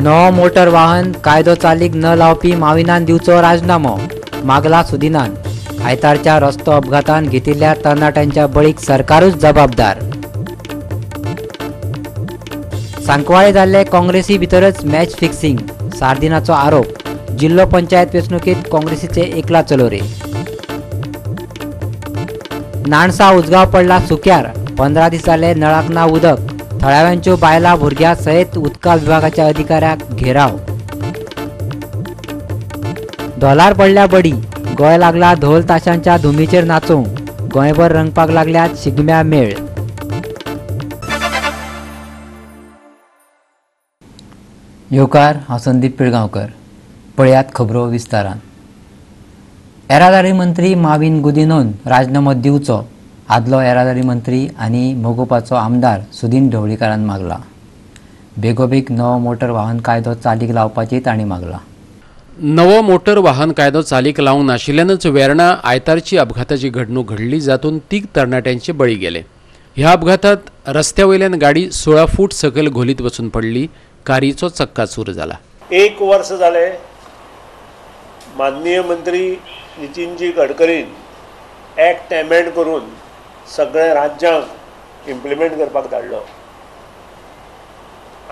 नवो मोटर वाहन कायदो चालीक न लावपी माविनान दिवचो राजीनामो, मागला सुदिनान. आयतारच्या रस्तो अपघातान घेतिल्ल्या तरणाट्यांच्या बळीक सरकारूच जबाबदार. सांकवाळे जाल्ले काँग्रेसी भितरच मॅच फिक्सिंग, सार्दिनाचो आरोप. जिल्लो पंचायत वेंचणुकेत काँग्रेसीचे एकला चलोरे. नाणसा उजगांव पडला सुक्यार, 15 दीस जाले नळाक ना उदक. थळाव्यांच्यो बायलां भुरग्यां सयत उदका विभागाच्या अधिकाऱ्याक घेराव. धोलार पडल्या बडी, गोंय लागला धोल ताशांच्या धुमीचेर नाचूंक. गोंयभर रंगपाक लागल्यात शिगम्या मेळ. येवकार, हांव संदीप पिळगांवकर. पळयात खबरो विस्तारान. येरादारी मंत्री माविन गुदिनोन राजीनामो दिवचो, आदलो येरादारी मंत्री आनी मगोपाचो आमदार सुदीन ढवळीकारान मागला. बेगोबेग नवो मोटर वाहन कायदो चालीक लावपाची तांणी मागला. नवो मोटर वाहन कायदो चालीक लावंक नाशिल्ल्यानच वेर्णा आयतारची अपघाताची घडणूक घडली, जातून 3 तरणाट्यांचे बळी गेले. ह्या अपघातात रस्त्या वयल्यान गाडी 16 फूट सकयल घोलीत वचून पडली. कारीचो चक्काचूर जाला. 1 वर्स जालें माननीय मंत्री नितीनजी गडकरीन एक्ट एमेंड करून सगळ्या राज्यांक इम्प्लिमेंट करपाक धाडलो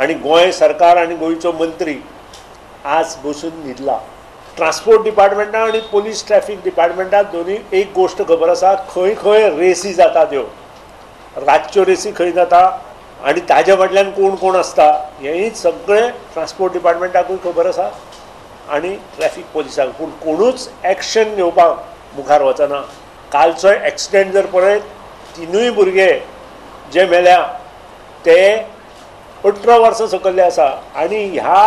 आनी गोंय सरकार आनी गोंयचो मंत्री आज बसून न्हिदला. ट्रान्सपोर्ट डिपार्टमेंटा आनी पोलीस ट्रॅफिक डिपार्टमेंटाक दोनूय एक गोश्ट खबर आसा, खंय खंय रेसी जाता त्यो, रातच्यो रेसी खंय जाता आनी ताज्या फाटल्यान कोण कोण आसता हेंय सगळें ट्रान्सपोर्ट डिपार्टमेंटाकूय खबर आसा आनी ट्रॅफिक पोलिसांक. पूण कोणूच एक्शन घेवपाक मुखार वचना. कालचो एक्सिडेंट जर पळयत, 3 भुरगे जे मेल्या ते 18 वर्सां सकयल्ले आसा आनी ह्या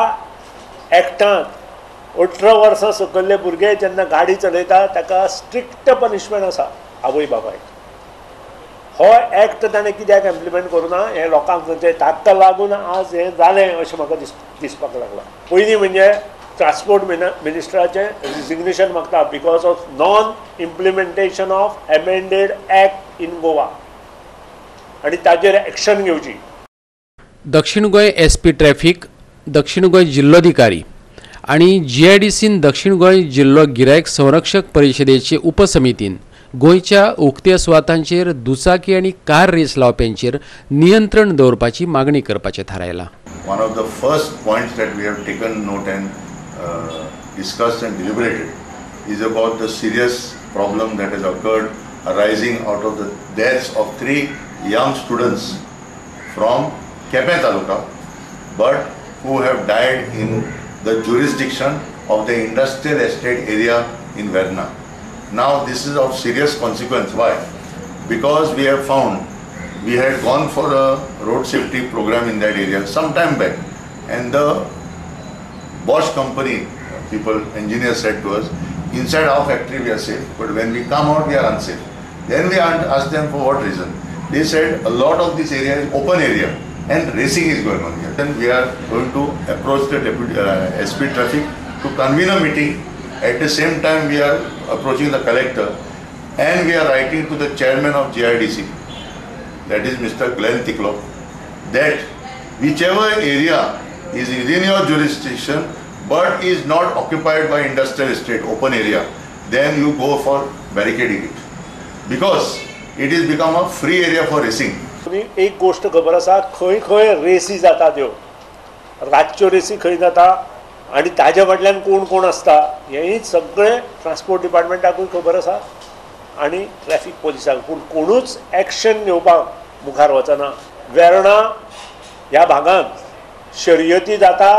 एक्टांत 18 वर्सां सकयल्ले भुरगे जेन्ना गाडी चलयता ताका स्ट्रिक्ट पनिशमेंट आसा आवय बापायक. हो एक्ट ताणें कित्याक इम्प्लिमेंट करूं ना हें लोकांक ताका लागून आज हें जालें अशें म्हाका दिसपाक लागलां. पयलीं म्हणजे ट्रान्सपोर्ट मिनिस्टराचें रिजिग्नेशन मागता because of non implementation of amended act in Goa आनी ताजेर एक्शन घेवची. दक्षिण गोंय एसपी ट्रॅफिक, दक्षिण गोंय जिल्लोधिकारी आनी जीआयडीसीन दक्षिण गोंय जिल्लो गिरायक संरक्षक परिशदेचे उपसमितीन गोंयच्या उक्त्या सुवातांचेर दुचाकी आनी कार रेस लावप्यांचेर नियंत्रण दवरपाची मागणी करपाचें थारायलां. One of the first points that we have taken note and discussed and deliberated is about the serious problem that has occurred arising out of the deaths of 3 young students from Quepem Taluka, but who have died in the jurisdiction of the industrial estate area in Verna. Now this is of serious consequence. Why? Because we have found we had gone for a road safety program in that area some time back, and the Bosch company people, engineers said to us, inside our factory we are safe, but when we come out we are unsafe. Then we asked them for what reason. They said a lot of this area is open area and racing is going on here. Then we are going to approach the deputy SP traffic to convene a meeting. At the same time we are approaching the collector and we are writing to the chairman of GIDC, that is Mr. Glenn Tiklo, that whichever area is within your jurisdiction but is not occupied by industrial estate, open area, then you go for barricading it, because it is become a free area for racing. एक गोश्ट खबर आसा, खंय खंय रेसी जाता त्यो, रातच्यो रेसी खंय जाता आनी ताज्या फाटल्यान कोण कोण आसता हेंय सगळें ट्रान्सपोर्ट डिपार्टमेंटाकूय खबर आसा आनी ट्रॅफिक पोलिसांक. पूण कोणूच एक्शन घेवपाक मुखार वचना. वेर्णा ह्या भागांत शर्यती जाता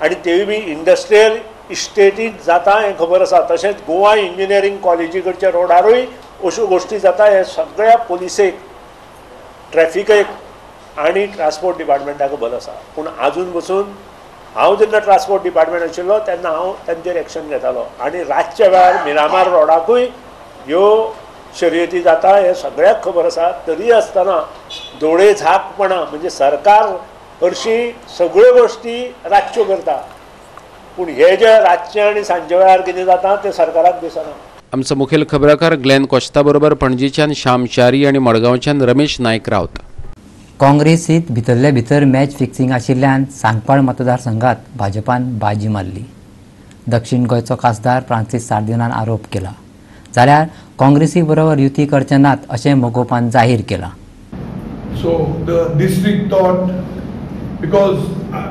आनी तेय बी इंडस्ट्रियल इस्टेटींत जाता हें खबर आसा. तशेंच गोवा इंजिनियरींग कॉलेजी कडच्या रोडारूय अश्यो गोश्टी जाता. हें सगळ्या पोलिसेक, ट्रॅफिकेक आनी ट्रान्सपोर्ट डिपार्टमेंटाक खबर आसा. पूण आजून बसून हांव जेन्ना ट्रान्सपोर्ट डिपार्टमेंट आशिल्लो तेन्ना हांव तांचेर एक्शन घेतालो आनी रातच्या वेळार मिरामार रोडाकूय ह्यो शर्यती जाता हें सगळ्याक खबर आसा. तरी आसतना दोळे झाकपणा म्हणजे सरकार हरशीं सगळ्यो गोश्टी रातच्यो करता, पूण हे जे रातचे आनी सांजे वेळार कितें जाता तें सरकाराक दिसना. आमचो मुखेल खबराकार ग्लॅन कोश्ता बरोबर पणजीच्यान श्याम च्यारी आनी मडगांवच्यान रमेश नायक रावत. काँग्रेसीत भितरले भितर मॅच फिक्सिंग आशिल्ल्यान सांकवाळ मतदारसंघात भाजपान बाजी मारली. दक्षिण गोंयचो खासदार फ्रांसीस सार्दिनान आरोप केला, जाल्यार काँग्रेसी बरोबर युती करचे नात अशें मगोपान जाहीर केलां. So the district thought, because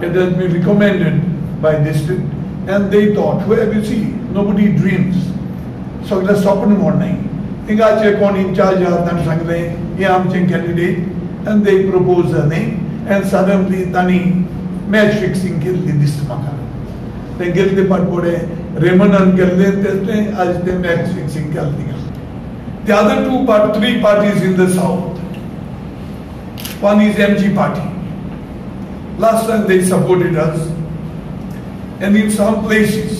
it has been recommended by district, and they thought, where you see, nobody dreams. सगळें स्वप्न म्हण न्हय, थिंगाचे कोण इन्चार्ज आहा ताणें सांगलें हे आमचे candidate, and they propose a name, and suddenly तांणी मॅच फिक्सिंग केल्ली दिसता म्हाका. तें गेल्ले फाटफुडें रेमनान केल्लें तें आज तें मॅच फिक्सिंग केलें थिंगा. The other three parties in the south, one is MG party. Last time they supported us, and in some places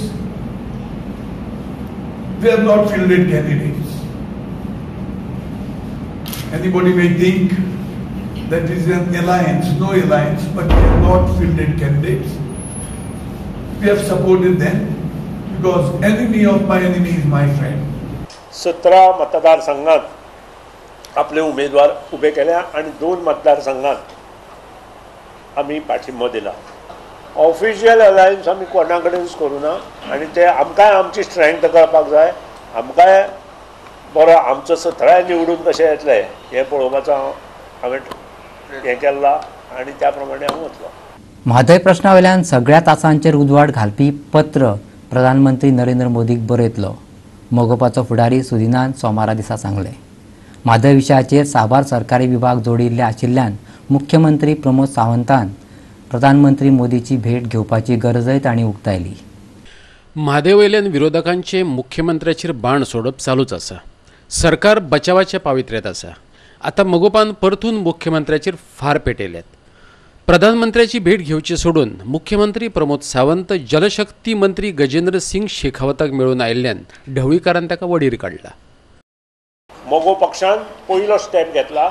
they have not fielded candidates. Anybody may think that is an alliance, no alliance, but we have not fielded candidates. We have supported them because enemy of my enemy is my friend. 17 मतदारसंघात आपले उमेदवार उभे केल्या आणि 2 मतदारसंघात आम्ही पाठिंबो दिला. Official alliance आमी कोणा कडेनच करूं ना आनी ते आमकांय आमची स्ट्रेंथ कळपाक जाय. आमकांय बरो आमचो 17 निवडून कशें येतले हें पळोवपाचो हांवें हें केलां आनी त्या प्रमाणे हांव वतलो. म्हादय प्रश्नावेल्यान सगळ्या तासांचेर उजवाड घालपी पत्र प्रधानमंत्री नरेंद्र मोदीक बरयतलो, मगोपाचो फुडारी सुदिनान सोमारा दिसा सांगलें. म्हादय विशयाचेर साबार सरकारी विभाग जोडिल्ले आशिल्ल्यान मुख्यमंत्री प्रमोद सावंतान प्रधानमंत्री मोदीची भेट घेवपाची गरजय तांणी उक्तायली. म्हादय वयल्यान विरोधकांचे मुख्यमंत्र्याचेर बाण सोडप चालूच आसा. सरकार बचावाच्या पावित्र्यात आसा. आतां मगोपान परतून मुख्यमंत्र्याचेर फार पेटयल्यात. प्रधानमंत्र्याची भेट घेवची सोडून मुख्यमंत्री प्रमोद सावंत जलशक्ती मंत्री गजेंद्र सिंग शेखावताक मेळून आयिल्ल्यान ढवळीकारान ताका वडीर काडला. मगो पक्षान पयलो स्टेप घेतला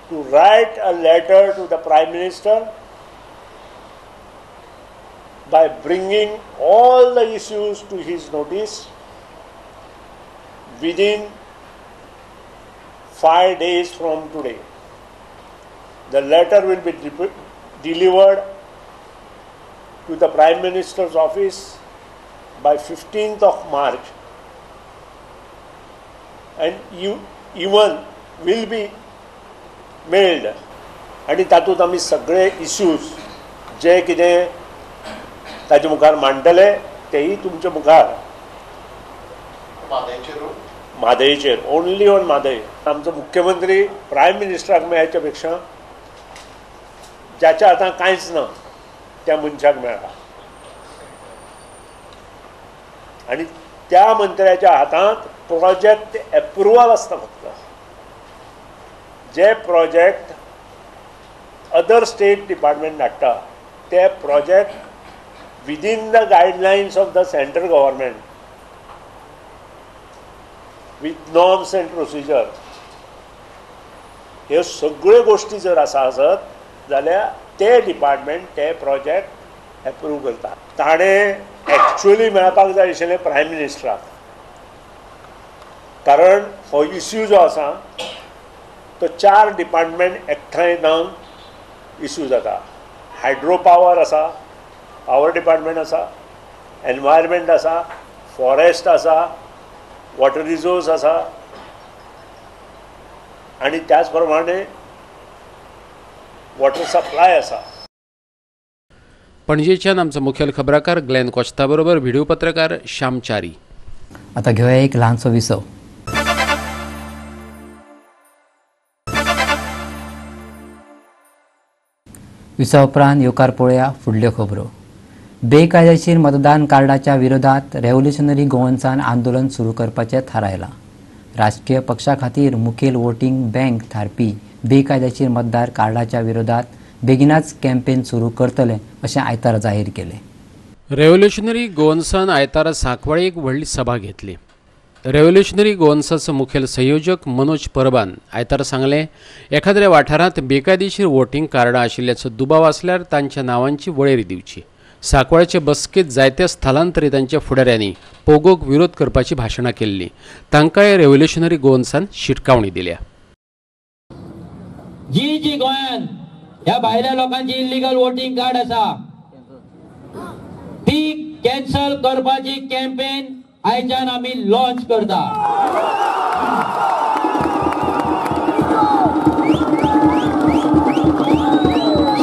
to write a letter to the Prime Minister by bringing all the issues to his notice within 5 days from today. The letter will be delivered to the Prime Minister's office by 15th of March, and you even will be mailed. आनी तातूंत आमी सगळे issues जे कितें ताजे मुखार मांडटले तेय तुमच्या मुखार म्हादयचेर, ओनली ऑन म्हादय. आमचो मुख्यमंत्री प्रायम मिनिस्टराक मेळच्या पेक्षा ज्याच्या हातांत कांयच ना त्या मनशाक मेळ्ळा आनी त्या मंत्र्याच्या हातांत प्रोजेक्ट एप्रुवल आसता. फक्त जे प्रोजेक्ट अदर स्टेट डिपार्टमेंट धाडटा ते project within the guidelines of the central government with norms and procedure ह्यो सगळ्यो गोश्टी जर आसा आसत जाल्यार ते डिपार्टमेंट ते प्रोजेक्ट एप्रूव करता. ताणें एक्चुअली मेळपाक जाय आशिल्लें प्रायम मिनिस्टराक, कारण हो इश्यू जो आसा तो 4 डिपार्टमेंट एकठांय जावन इश्यू जाता. हायड्रो पावर आसा, पावर डिपार्टमेंट आसा, एनवायरमेंट आसा, फॉरेस्ट आसा, वॉटर रिसोर्स आसा आनी त्याच प्रमाणे वॉटर सप्लाय आसा. पणजेच्यान आमचो मुखेल खबराकार ग्लॅन कोस्ता बरोबर व्हिडिओ पत्रकार श्याम च्यारी. आतां घेवया एक ल्हानसो विसव. विसवा उपरांत येवकार पळोवया फुडल्यो खबरो. बेकायदेशीर मतदान कार्डाच्या विरोधात रेव्होल्युशनरी गोवन्सान आंदोलन सुरू करपाचें थारायलां. राजकीय पक्षा खातीर मुखेल वोटींग बँक थारपी बेकायदेशीर मतदार कार्डाच्या विरोधात बेगिनाच कॅम्पेन सुरू करतले अशें आयतारा जाहीर केलें. रेव्होल्युशनरी गोवन्सान आयतारा सांकवाळे एक व्हडली सभा घेतली. रेव्होल्युशनरी गोवन्साचो मुखेल संयोजक मनोज परबान आयतारा सांगलें, एखाद्या वाठारांत बेकायदेशीर वोटींग कार्डां आशिल्ल्याचो दुबाव आसल्यार तांच्या नांवांची वळेरी दिवची. सांकवाळचे बसकेंत जायत्या स्थलांतरितांच्या फुडाऱ्यांनी पोगोक विरोध करपाची भाशणां केल्लीं. तांकांय रेव्होल्युशनरी गोवन्सान शिटकावणी दिल्या. जी जी गोंयान ह्या भायल्या लोकांची इल्लिगल वोटींग कार्ड आसा ती कॅन्सल करपाची कॅम्पेन आयच्यान आमी लॉन्च करता.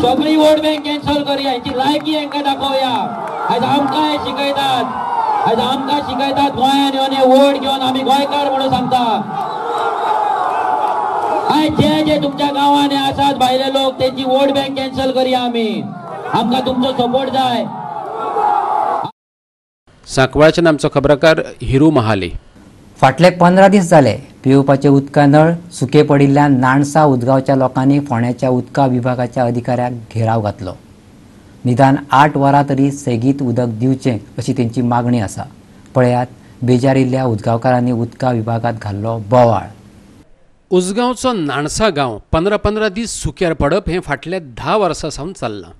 सगळी वोट बँक कॅन्सल करूया, हेंची लायकी हेंकां दाखोवया. आयज आमकां हे शिकयतात, आयज आमकां शिकयतात गोंयान येवन हे वोट घेवन आमी गोंयकार म्हणून सांगता. आयज जे जे तुमच्या गांवांनी आसात भायले लोक तेंची वोट बँक कॅन्सल करूया आमी. आमकां तुमचो सपोर्ट जाय. सांकवाळच्यान आमचो खबराकार हिरू महाले. फाटले 15 दीस जाले पिवपाचे उदका नळ सुके पडिल्ल्यान नाणसा उदगांवच्या लोकांनी फोंड्याच्या उदका विभागाच्या अधिकाऱ्याक घेराव घातलो. निदान 8 वरां तरी सेगीत उदक दिवचें अशी तेंची मागणी आसा. पळयात बेजारिल्ल्या उदगांवकारांनी उदका विभागांत घाल्लो बोवाळ. उजगांवचो नाणसा गांव 15-15 दीस सुक्यार पडप हें फाटल्या 10 वर्सां सावन चल्लां.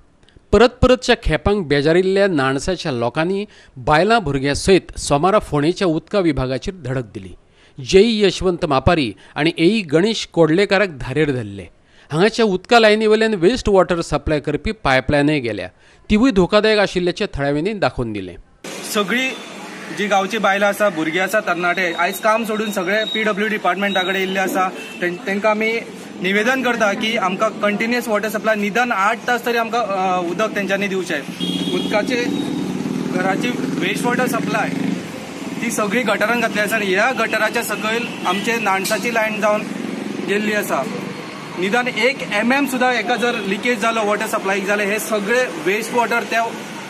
परत परतच्या खेपांक बेजारिल्ल्या नाणसाच्या लोकांनी बायलां भुरग्यां सयत सोमारा फोंडेच्या उदका विभागाचेर धडक दिली. जेई यशवंत मापारी आनी एई गणेश कोडलेकाराक धारेर धरले. हांगाच्या उदका लायनी वयल्यान वेस्ट वॉटर सप्लाय करपी पायपलायनय गेल्या, तिवूय धोकादायक आशिल्ल्याचें थळाव्यांनी दाखोवन दिलें. सगळी जी गांवची बायलां आसा, भुरगीं आसा, तरणाटे आयज काम सोडून सगळे पीडब्ल्यू डिपार्टमेंटा कडेन येयल्ले आसा. तांकां आमी निवेदन करता की आमकां कंटिन्युअस वॉटर सप्लाय निदान 8 तास तरी आमकां उदक तेंच्यांनी दिवचें. उदकाचे घराची वेस्ट वॉटर सप्लाय ती सगळी गटरान घातली आसा आनी ह्या गटराच्या सकयल आमचे नाणसाची लायन जावन गेल्ली आसा. निदान 1 mm सुद्दां एका जर लिकेज जालो वॉटर सप्लायक जाल्यार हे सगळे वेस्ट वॉटर त्या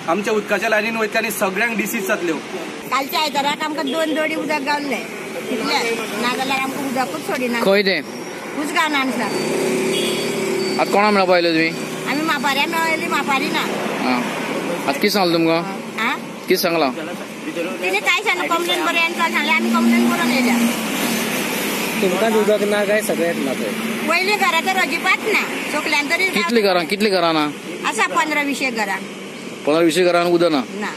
आमच्या उदकाच्या लायनीन वयतले आनी सगळ्यांक डिसीज जातल्यो. कालच्या आयताराक आमकां 2 जोडी उदक गावल्लें तितलें, नाजाल्यार आमकां उदकूच सोडिना. खंय तें? उजगांव नाणसा. आतां कोणा मेळपा आयले तुमी? आमी मापाऱ्या मेळ्ळी, मापारी ना. आतां कितें सांगलें तुमकां? कितें सांगलां? तिणें काय सांगलें, कंप्लेन बरोवन सांगलें, आमी कंप्लेन बरोवन येयल्या. तुमकां उदक ना काय सगळ्याक ना? पयलीं घरां तर अजिबात ना, सगळ्यान तरी. कितलीं घरां? कितलीं घरां ना? आसा 15-20 घरां. 15-20 घरां उदक ना? ना.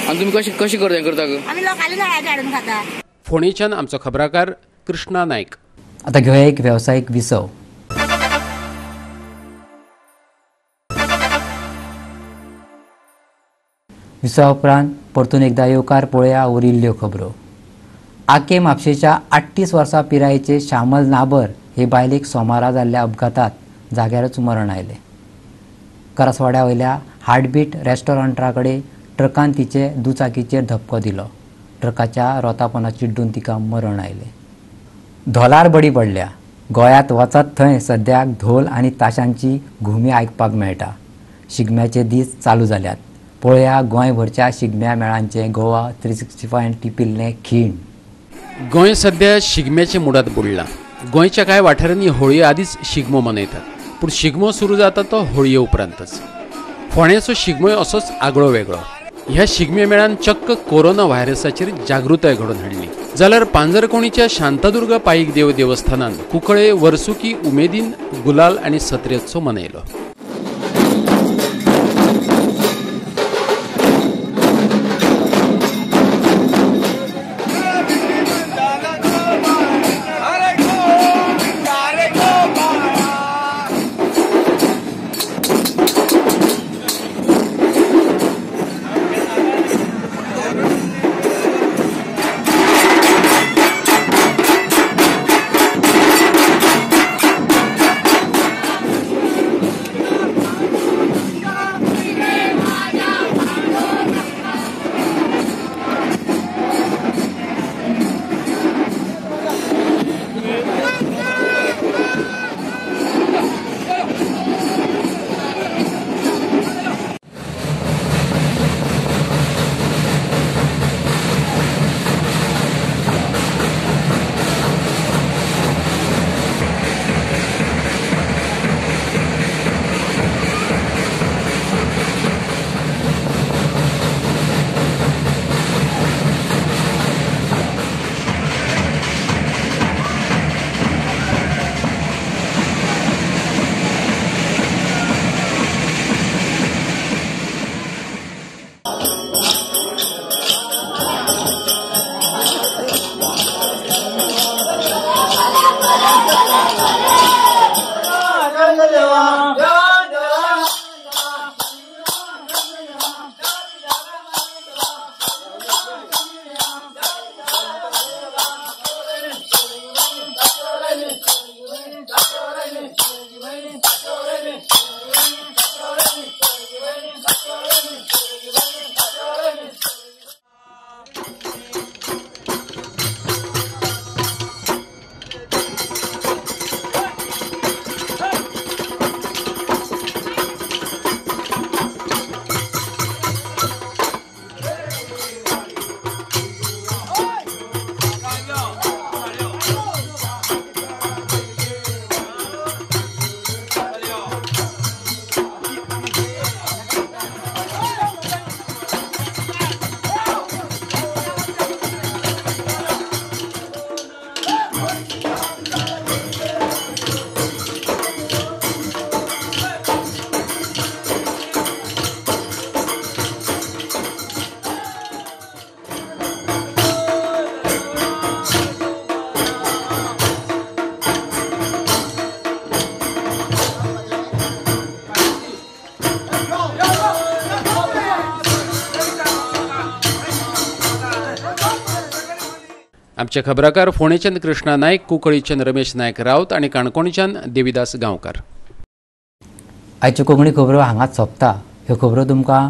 आनी तुमी कशी कशी करता? आमी लोकांनी नळाचें हाडून खाता. फोंडेच्यान आमचो खबराकार कृष्णा नायक. आता घेवया एक वेवसायीक विसव. विसवा उपरांत परतून एकदा येवकार पळोवया उरिल्ल्यो खबरो. आके म्हापशेच्या 38 वर्सां पिरायेचे श्यामल नाबर हे बायलेक सोमारा जाल्ल्या अपघातात जाग्यारच मरण आयलें. करासवाड्या वयल्या हार्टबीट रेस्टॉरंटा कडेन ट्रकान तिचे दुचाकीचेर धपको दिलो. ट्रकाच्या रोतापना चिड्डून तिका मरण आयलें. धोलार बडी पडल्या. गोंयांत वचत थंय सद्याक धोल आनी ताशांची घुमी आयकपाक मेळटा. शिगम्याचे दीस चालू जाल्यात. पळया गोंयभरच्या शिगम्या मेळांचें गोवा 365 टिपिल्लें खीण. गोंय सद्या शिगम्याच्या मुडांत बुडलां. गोंयच्या कांय वाठारांनी होळये आदींच शिगमो मनयतात, पूण शिगमो सुरू जाता तो होळये उपरांतच. फोंड्याचो शिगमोय असोच आगळो वेगळो. ह्या शिगम्या मेळान चक्क कोरोना व्हायरसाचेर जागृताय घडोवन हाडली. जाल्यार पांजरकोणीच्या शांतादुर्गा पाईक देव देवस्थानान कुंकळे वर्सुकी उमेदीन गुलाल आनी सत्रेत्सव मनयलो. आमचे खबराकार फोंडेच्यान कृष्णा नायक, कुंकळीच्यान रमेश नायक राऊत आनी काणकोणच्यान देवीदास गांवकार. आयच्यो कोंकणी खबरो हांगाच सोंपता. ह्यो खबरो तुमकां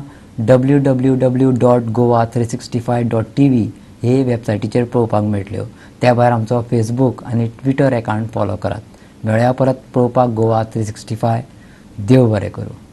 www.goa365.tv हे वेबसायटीचेर पळोवपाक मेळटल्यो. त्या भायर आमचो फेसबूक आनी ट्विटर एकावंट फॉलो करात. मेळया परत पळोवपाक गोवा 365. देव बरें करूं.